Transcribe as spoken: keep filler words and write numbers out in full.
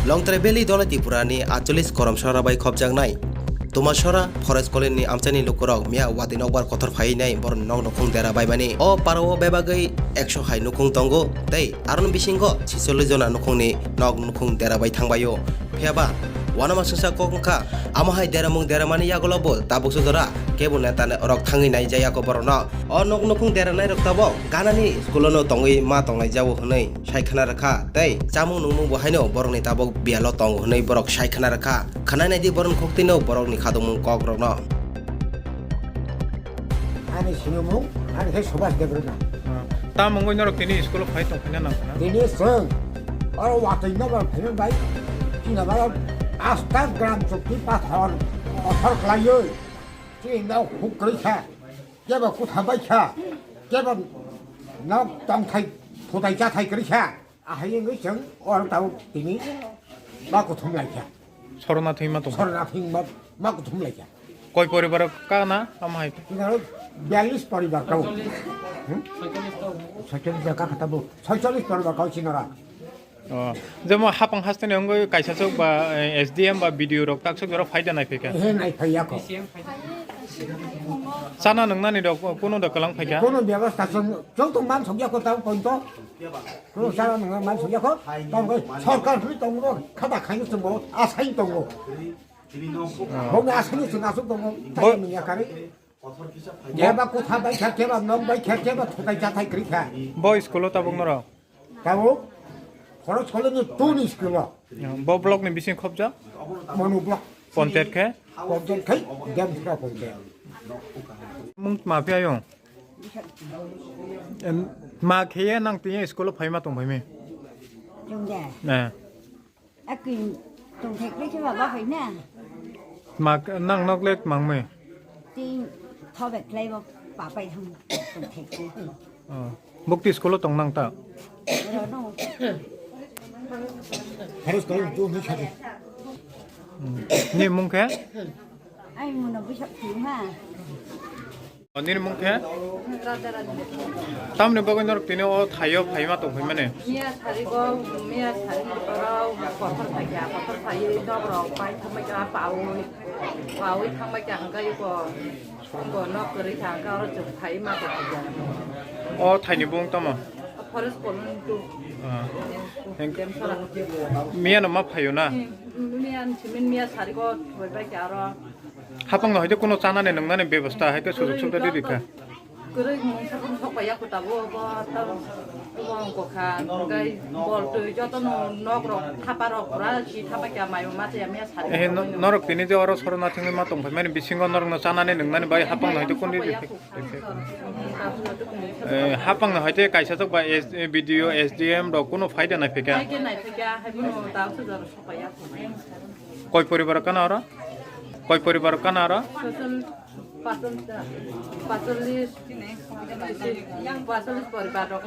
Longtrai Valley Dholai Tripura ni atchollish Koromsora bai khopjaknai Tumasora Forest Colony ni amchaini lukurok miya watwi nokbar kothor phaiwi nai borokni nok nukhung dera baimani. O parao bebagwi ekso hai nukhung tongo tei aroni bisingo chisollish jona nukhungni nok nukhung dera bai thangbaio. Phiyaba uanama swngsa kok wngkha, amo hai deramung deramani yagulo bo tabuksa jora kebo neta rok thangwi nai jaya kho borokno. O nok nukhung deranairok tabok ganani school-o no tongwi ma tongnai jao hwnwi sai khna rwkha tei chamung nungmung bo haino borokni tabok biyalo tongo hwnwi borok sai khna rwkha. Khwnai naidi borokni khuktwino borokni khadokmung kokrokno. Ani sinimung, ani khe Subhas Debrana. Ah, tamo wngwi norok tini school-o phai tongkhaina nang khna? Tini chwng oro watwi nokbar phaiwi bai chini oro asta gram chukti pathor, pathor khlaiwi chini nok huk kwrwi kha, kebo kutha bai kha, kebo nok tongthai phutai chathai kwrwi kha. Ahai wngwi chwng oro tabuk tini ma kuthum laikha. Sorona thwima tong. Sorona thwima ma kuthum laikha. Koi poribar kana tamo hai? Tini oro biyallis poribar tabuk. Hmm? Soicholish jaka kha tabuk. Soicholish poribar kau sinora. Oh, jemo hapang hasteni wngwi kaisa chwk ba, eh, S D M ba B D O rok tak chwk jora phaida nai phika. He nai phai yakho. Chana nwngnani rok kuno da kwlang phaika. Kuno byabostha chwng, chwng tong man sokya ko tang pointo. Kuno chana nwngnani man sokya ko. Tong khe sorkar hwnwi tongo, khata khaino chwngbo asai tongo. Bongni asani chwng asuk tongo. Bo- Taiya nungya kari. Keba kutha bai kha, keba nok bai kha, keba thutai chathai kwrwi kha. Bo school-o tabuk norok? Tabuk Forest Colony two ni school-o. Bo block ni bising khopjak? Manu block. Pontet khe? Pontet khai, Demsra pontet. Mung ma phiya yung? Em, ma kheye nang tini school-o phaima tong phaimi? Chwng de. Eh. Akin tongthek le khe baba hai na. Mak nang nok lek mangme. Tin thobe klai bo papai ham tongthek le. Oh. Bukti school tong nang ta. Ro no. Harus kalau tu ni khaji. Hmm. Ni mung khe? Ai muno bisa tu ha. Nini mung khe? Tamni bagwi norok tini o thaio phaima tong phaimani? Miya sari go, miya sari motora kotor phaikha, kotor phaiwi nok rok pai thangbai kha, paui, paui thangbai kha, hwnkhe iko, iko nok kwrwi kha, hwnkhe oro chwng phai ma tong phaikha. O thaini bung tamo? Forest Colony two. Ah. Demsara. Miya no ma phaio na? Hmm, miya, simin miya sari go, thoi bai kha oro. Hapang no hoite kuno chanani nwngnani bebostha hai khe sujog subida rwi rikha. Kwrwi mungsa sok bai ya kho tabuk bo ta bo wng kha hwnkhe bol twi joto no nok rok thapa rok pura si thapa kya mai ma cha ya me sari. Eh, no-, norok tini je oro sorona thangwi ma tong phai mani bisingo norok no chanani nwngnani bai hapang no hoite kuno rwi rikha. Eh, hapang no hoite kaisa chok ba S-, eh, B D O, S D M rok kuno phaida nai phikha. Hai khe nai phikha, hai kuno ta sujog sok bai ya kho. Koi poribar kana oro? Koi poribar kana oro? Pachol-, pachol-, pachollis, pachollis poribar rok.